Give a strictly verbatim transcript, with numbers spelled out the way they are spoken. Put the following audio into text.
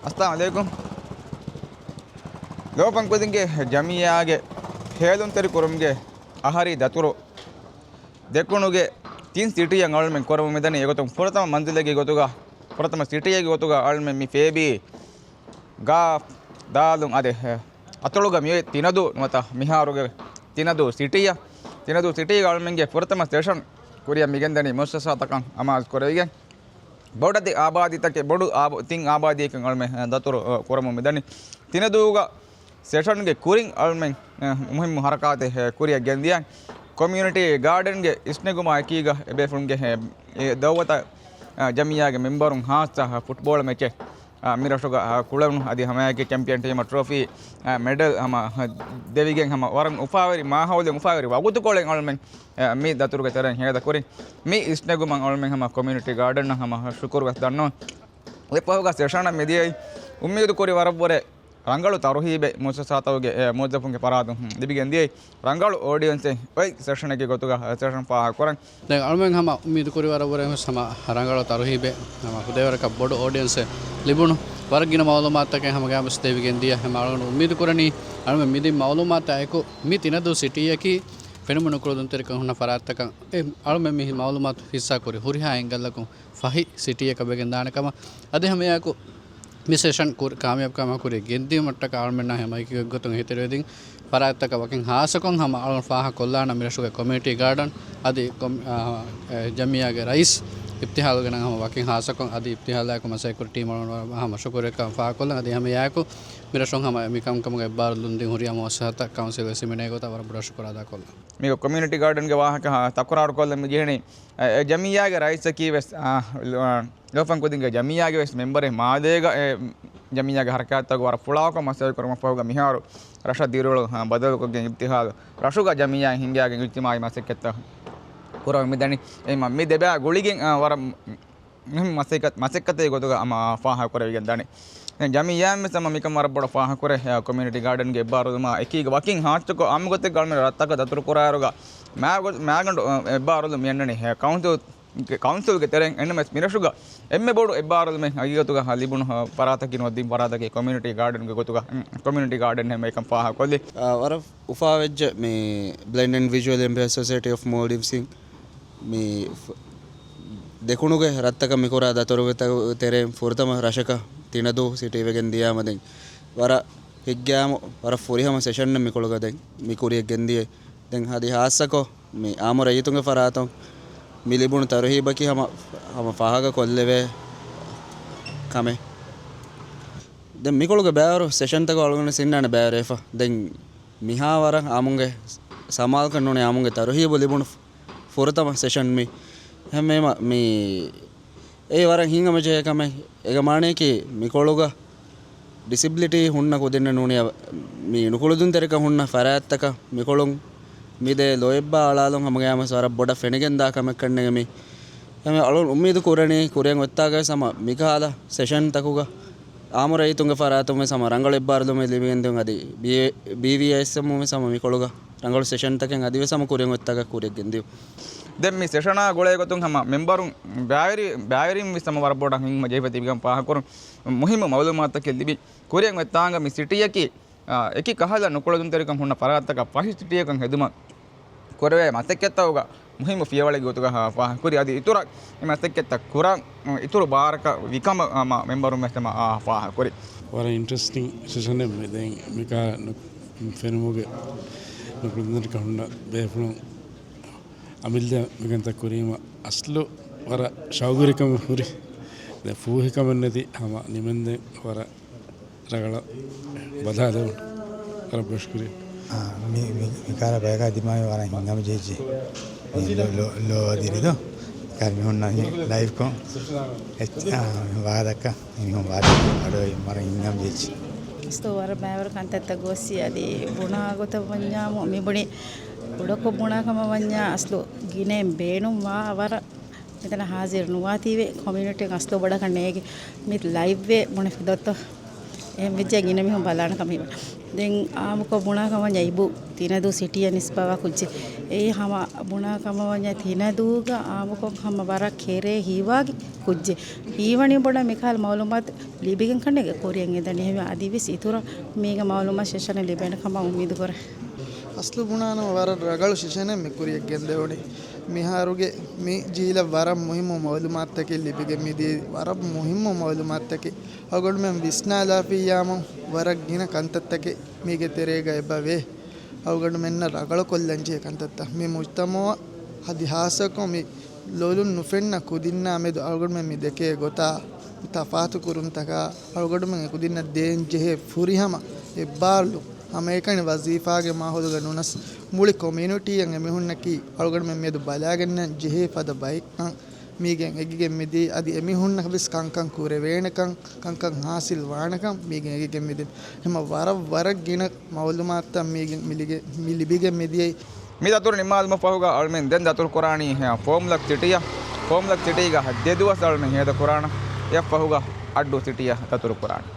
އައްސަލާމު ޢަލައިކުމް. ލޯފަން ކުދިންގެ ޖަމިއްޔާގެ ހޭލުންތެރި ކުރުމުގެ އަހަރީ ދަތުރު ދެކުނުގެ ތިން ސިޓީއަށް އަޅުމެން ކުރަމުން މިދަނީ. އެގޮތުން ފުރަތަމަ މަންޒިލެއްގެ ގޮތުގަ، ފުރަތަމަ ސިޓީއެއްގެ ގޮތުގަ އަޅުމެން މި ފޭބީ ގާ ދާލުން އަދި އަތޮޅުގަ މިއޮތް ތިނަދޫ ނުވަތަ މިހާރުގެ ތިނަދޫ ސިޓީއަށް، ތިނަދޫ ސިޓީގަ އަޅުމެންގެ ފުރަތަމަ ސެޝަން ކުރިއަށް މިގެންދަނީ މުއައްސަސާތަކަށް އަމާޒު ކުރެވިގެން. ބޮޑެތި އާބާދީތަކެއް، ބޮޑު އާބ-، ތިން އާބާދީއަކަށް އަޅުމެން ދަތުރު، އަ، ކުރަމުން މިދަނީ. ތިނަދޫގަ ސެޝަންގެ ކުރިން އަޅުމެން، އަ، މުހިއްމު ހަރަކާތެއް، އަ، ކުރިއަށް ގެންދިޔަ. ކޮމިއުނިޓީ ގާޑަންގެ އިސްނެގުމާ އެކީގަ އެބޭފުޅުންގެ، އެ، އެ ދައުވަތަށް، އަ، ޖަމިއްޔާގެ މެމްބަރުން ހާއްސަ، އަ، ފުޓްބޯޅަ މެޗެއް، އަ، މިރަށުގަ، އަ، ކުޅެވުނު އަދި ހަމައެކީ ޗެމްޕިއަން ޓީމަށް ޓްރޮފީ، އަ، މެޑަލް ހަމަ، އަ، ދެވިގެން ހަމަ ވަރަށް އުފާވެރި މާހައުލެއް، އުފާވެރި ވަގުތުކޮޅެއް އަޅުމެން، އަ، މި ދަތުރުގެ ތެރެއިން ހޭދަކުރި. މި އިސްނެގުމަށް އަޅުމެން ހަމަ ކޮމިއުނިޓީ ގާޑަންއަށް ހަމަ ޝުކުރު ވެސް ދަންނަވަން. އެއަށްފަހުގަ ސެޝަނަށް މިދިޔައީ އުއްމީދު ކުރި ވަރަށްވުރެ ރަނގަޅު ތަރުހީބެއް މުއައްސަސާތަކުގެ، އެ، މުވައްޒަފުންގެ ފަރާތުން ލިބިގެން ދިޔައީ. ރަނގަޅު އޯޑިއެންސެއް އޮތް ސެޝަނެއްގެ ގޮތުގަ ސެޝަން ފާހަގަކުރަން. ދެން އަޅުމެން ހަމަ އުއްމީދު ކުރި ވަރަށްވުރެ ހަމަ ރަނގަޅު ތަރުހީބެއް ހަމަ ހުދޭވަރަކަށް ބޮޑު އޯޑިއެންސެއް ލިބުނު ވަރަށް ގިނަ މައުލޫމާތުތަކެއް ހަމަ ގާމުސް ދެވިގެން ދިޔަ. ހަމަ އަޅުގަނޑު އުއްމީދު ކުރަނީ އަޅުމެން މިދިން މައުލޫމާތާ އެކު މި ތިނަދޫ ސިޓީއަކީ ފެނުމު ނުކުޅުދުންތެރިކަން ހުންނަ ފަރާތްތަކަށް އެ އަޅުމެން މި މައުލޫމާތު ހިއްސާ ކުރި ހުރިހާ އެންގަލަކުން ފަހި ސިޓީއަކަށް ވެގެން ދާނެ ކަމަށް. އަދި ހަމައެއާއެކު މި ސެޝަން ކުރި، ކާމިޔާބުކަމާ ކުރި ގެންދިއުމަށްޓަކާ އަޅުމެންނާ ހަމަ އެކި ގޮތުން އެހީތެރިވެދިން ފަރާތްތަކަށް ވަކިން ހާއްސަކޮށް ހަމަ އަޅުން ފާހަގަކޮށްލާނަ މިރަށުގެ ކޮމިއުނިޓީ ގާޑަން އަދި ކޮމި-، އާ، އެ، ޖަމިއްޔާގެ ރައީސް އިބްތިހާލްގެ ނަން ހަމަ ވަކިން ހާއްސަކޮށް އަދި އިބްތިހާލާއެކު މަސައްކަތްކުރި ޓީމަށް އަޅުން ހަމަ ޝުކުރެއްކަން ފާހަގަކޮށްލަން. އަދި ހަމައެއާއެކު މިރަށުން ހަމަ މިކަންކަމުގެ އެއްބާރުލުން ދިން ހުރިހާ މުއައްސަސާތައް ކައުންސިލް ވެސް ހިމެނޭ ގޮތަށް ވަރަށް ބޮޑަށް ޝުކުރު އަދާކޮށްލަން. މި ކޮމިއުނިޓީ ގާޑަންގެ ވާހަކަ ތަކުރާރުކޮށްލަން މި ޖެހެނީ، އެ، އެ ޖަމިއްޔާގެ ރައީސަކީ ވެސް، އާ، ލޯ-، ލޯފަން ކުދިންގެ ޖަމިއްޔާގެ ވެސް މެމްބަރެއް މާލޭގަ އެ ޖަމިއްޔާގެ ހަރަކާތްތަކުގަ ވަރަށް ފުޅާކޮށް މަސައްކަތް ކުރުމަށްފަހުގަ މިހާރު ރަށަށް ދިރިއުޅުން، އާ، ބަދަލުކޮށްގެން އިބްތިހާލު ރަށުގަ ޖަމިއްޔާއިން ހިންގާގެން އިޖްތިމާޢީ މަސައްކަތްތައް ކުރަމުން މިދަނީ. އެހެންމަ މި ދެބައި ގުޅިގެން، އާ، ވަރަށް މުހިންމު މަސައްކަތް، މަސައްކަތެއް ގޮތުގަ ހަމަ ފާހަގަކުރެވިގެން ދާނެ. ދެން ޖަމިއްޔާއިން ވެސް ހަމަ މިކަން ވަރަށް ބޮޑަށް ފާހަގަކުރޭ، އެ، ކޮމިއުނިޓީ ގާޑަންގެ އެއްބާރުލުމާ އެކީގަ ވަކިން ހާއްސަކޮށް އާއްމު ގޮތެއްގަ އަޅުމެން ރަށްތަކަށް ދަތުރު ކުރާއިރުގަ މާގޮ-، މާގަނޑު، އެ، އެއްބާރުލުން މި އަންނަނީ، އެ، ކައުންސިލް، ކައުންސިލްގެ ތެރެއިން އެންއެމްއެސް މިރަށުގަ އެންމެ ބޮޑު އެއްބާރުލުމެއް ހަގީގަތުގަ ލިބުނު، އެ، ފަރާތަކީ ނުވަތަ ދިން ފަރާތަކީ ކޮމިއުނިޓީ ގާޑަންގެ ގޮތުގަ، އެ، ކޮމިއުނިޓީ ގާޑަން ހަމަ އެކަން ފާހަގަކޮށްލީ. އާ، ވަރަށް އުފާވެއްޖެ މި ބްލައިންޑް އެންޑް ވިޖުއަލް އިމްޕޭރޑް ސޮސައިޓީ އޮފް މޯލްޑިވްސް އިން މި ފު-، ދެކުނުގެ ރަށްތަކަށް މިކުރާ ދަތުރުތަކުގެ ތެރެއިން ފުރަތަމަ ރަށަކަށް ތިނަދޫ ސިޓީ ވެގެން ދިޔާމަ ދެން ވަރަށް ހިތްގައިމު ވަރަށް ފުރިހަމަ ސެޝަންއެއް މިކޮޅުގަ ދެން މި ކުރިޔަށް ގެންދިޔަ. ދެން އަދި ހާއްސަކޮށް މި އާއްމު ރައްޔިތުންގެ ފަރާތުން މި ލިބުނު ތަރުހީބަކީ ހަމަ، ހަމަ ފާހަގަ ކޮށްލެވޭ ކަމެއް. ދެން މިކޮޅުގެ ބައިވަރު ސެޝަންތަކު އަޅުގަނޑު ސިންނާނެ ބައިވަރު އެފަ. ދެން މިހާ ވަރަށް އާއްމުންގެ ސަމާލުކަން ނޫނީ އާއްމުންގެ ތަރުހީބު ލިބުނު ފުރަތަމަ ސެޝަން މި. އެހެންވީމަ މި އެއީ ވަރަށް ހިތްހަމަޖެހޭ ކަމެއް. އޭގެ މާނަޔަކީ މިކޮޅުގަ ޑިސެބިލިޓީ ހުންނަ ކުދިންނަށް ނޫނީ މި ނުކުޅެދުންތެރިކަން ހުންނަ ފަރާތްތަކަށް މިކޮޅުން މިދޭ ލޯތްބާ އަޅާލުން ހަމަގައިމުވެސް ވަރަށް ބޮޑަށް ފެނިގެންދާ ކަމެއްކަންނޭނގެ މި. އެހެންވެ އަޅުން އުއްމީދު ކުރަނީ ކުރިއަށް އޮތްތާގަވެސް ހަމަ މިކަހަލަ ސެޝަންތަކުގަ އާއްމު ރައްޔިތުންގެ ފަރާތުން ވެސް ހަމަ ރަނގަޅު އެއްބާރުލުމެއް ލިބިގެން ދިއުން އަދި ބީ-، ބީވީއައިސްއެމުން ވެސް ހަމަ މިކޮޅުގަ ރަނގަޅު ސެޝަންތަކެއް އަދިވެސް ހަމަ ކުރިއަށް އޮތްތާގަ ކުރިއަށް ގެންދިއުން. ދެން މި ސެޝަނާ ގުޅޭ ގޮތުން ހަމަ މެމްބަރުން ބައިވެރި-، ބައިވެރިން ވެސް ހަމަ ވަރަށް ބޮޑަށް ހިތްހަމަޖެހިފަ ތިބިކަން ފާހަގަކުރުން މުހިއްމު މައުލޫމާތުތަކެއް ލިބި ކުރިއަށް އޮތްތާނގަ މި ސިޓީއަކީ، އާ، އެކި ކަހަލަ ނުކުޅެދުންތެރިކަން ހުންނަ ފަރާތްތަކަށް ފަހި ސިޓީއަކަށް ހެދުމަށް ކުރެވޭ މަސައްކަތްތަކުގަ މުހިއްމު ފިޔަވަޅެއްގެ ގޮތުގަ ފާހަގަކުރި. އަދި އިތުރަށް މި މަސައްކަތްތައް ކުރަން އިތުރު ބާރަކަށް ވިކަމަށް ހަމަ މެމްބަރުން ވެސް ހަމަ ފާހަގަކުރި. ވަރަށް އިންޓްރެސްޓިން ސެޝަނެއް މި ދެން މިކަހަލަ ނު-، ފެނުމުގެ ނުކުޅެދުންތެރިކަން ހުންނަ ބޭފުޅުން އަމިއްލަ މިކަންތައް ކުރީމަ އަސްލު ވަރަށް ޝައުގުވެރިކަމެއް ހުރި. ދެން ފޫހިކަމެއް ނެތި ހަމަ ނިމެންދެން ވަރަށް ރަނގަޅަށް ބަލާލެވުނު. ވަރަށް ބޮޑަށް ޝުކުރިއްޔާ. އާ، މި، މި، މިކަހަލަ ބަޔަކާ ދިމާވި ވަރަށް ހިތްހަމަޖެހިއްޖެ. މި ލޯ، ލޯ، ލޯ އަދި ރިދޯ. މިކަހަލަ މި ހުންނަ މި ލައިވްކޮށް. އެއްޗެއް، އާ، މި ވާހަކަ ދައްކާ. މި ހުން ވާހަކަ އަޑުއެހި ވަރަށް ހިތްހަމަޖެހިއްޖެ. އަސްލު ވަރަށް ބައިވަރު ކަންތައްތައް ގޮއްސި އަދި ބުނާ ގޮތަށް ވަންޏާމު މި ބުނި ކުޑަކޮށް ބުނާ ކަމަށް ވަންޏާ އަސްލު ގިނައިން ބޭނުންވާ ވަރަށް މިތަނަށް ހާޒިރު ނުވާތީވެ ކޮމިއުނިޓީ އަސްލު ބޮޑަކަށް ނޭގެ މި ލައިވްއެއް ބުނެފި ދޮތޯ. އެހެން ވެއްޖެ ގިނަ މީހުން ބަލާނެ ކަމަށް ހީވަނީ. ދެން އާއްމުކޮށް ބުނާ ކަމަށް ވަންޏާ އިބޫ ތިނަދޫ ސިޓީއަށް ނިސްބަތްވާ ކުއްޖެއް. އެއީ ހަމަ ބުނާ ކަމަށް ވަންޏާ ތިނަދޫގަ އާއްމުކޮށް ހަމަ ވަރަށް ކެރޭ ހީވާގި ކުއްޖެއް. ހީވަނީ ބޮޑަށް މިކަހަލަ މައުލޫމާތު ލިބިގެން ކަނޑެއްގެ ކުރިއަށް އެދަނީ. އެހެންވެ އަދިވެސް އިތުރަށް މީގެ މައުލޫމާތު ސެޝަނެއް ލިބޭނެ ކަމަށް އުއްމީދު ކުރޭ. އަސްލު ބުނާނަމަ ވަރަށް ރަގަޅު ސެޝަނެއް މި ކުރިއަށް ގެންދެވުނީ. މިހާރުގެ މި ޖީލަށް ވަރަށް މުހިއްމު މައުލޫމާތުތަކެއް ލިބިގެން މިދިޔައީ. ވަރަށް މުހިއްމު މައުލޫމާތުތަކެއް. އަޅުގަނޑުމެން ވިސްނާލާފިއްޔާމު ވަރަށް ގިނަ ކަންތައްތަކެއް މީގެ ތެރޭގަ އެބަވޭ. އަޅުގަނޑުމެންނަށް ރަގަޅުކޮށްލަން ޖެހޭ ކަންތައްތައް. މި މުޖްތަމަޢަށް އަދި ހާއްސަކޮށް މި ލޮލުން ނުފެންނަ ކުދިންނާ މެދު އަޅުގަނޑުމެން މި ދެކޭ ގޮތާ މި ތަފާތު ކުރުންތަކާ އަޅުގަނޑުމެން އެ ކުދިންނަށް ދޭން ޖެހޭ ފުރިހަމަ އެއްބާރުލުން ހަމައެކަނި ވަޒީފާގެ މާހައުލުގަ ނުނަސް، މުޅި ކޮމިއުނިޓީއަށް އެމީހުންނަކީ އަޅުގަނޑުމެން މިއަދު ބަލާގެންނަން ޖެހޭ ފަދަ ބައެއްކަން މީގެން އެނގިގެން މިދިޔައީ. އަދި އެމީހުންނަށް ވެސް ކަންކަން ކުރެވޭނެކަން، ކަންކަން ހާސިލް ވާނެކަން މީގެން އެނގިގެން މިދިން. ހަމަ ވަރަށް، ވަރަށް ގިނަ މައުލޫމާތުތައް މީގެން މި ލިގެ-، މި ލިބިގެން މިދިޔައީ. މި ދަތުރު ނިންމާލުމަށް ފަހުގަ އަޅުމެން ދެން ދަތުރު ކުރާނީ ހެޔާ ފޯމްލަކް ސިޓީއަށް. ފޯމްލަކް ސިޓީގަ ދެ ދުވަސް އަޅުމެން ހޭދަ ކުރާނަން. އެއަށް ފަހުގަ އައްޑޫ ސިޓީއަށް ދަތުރު ކުރާނަން.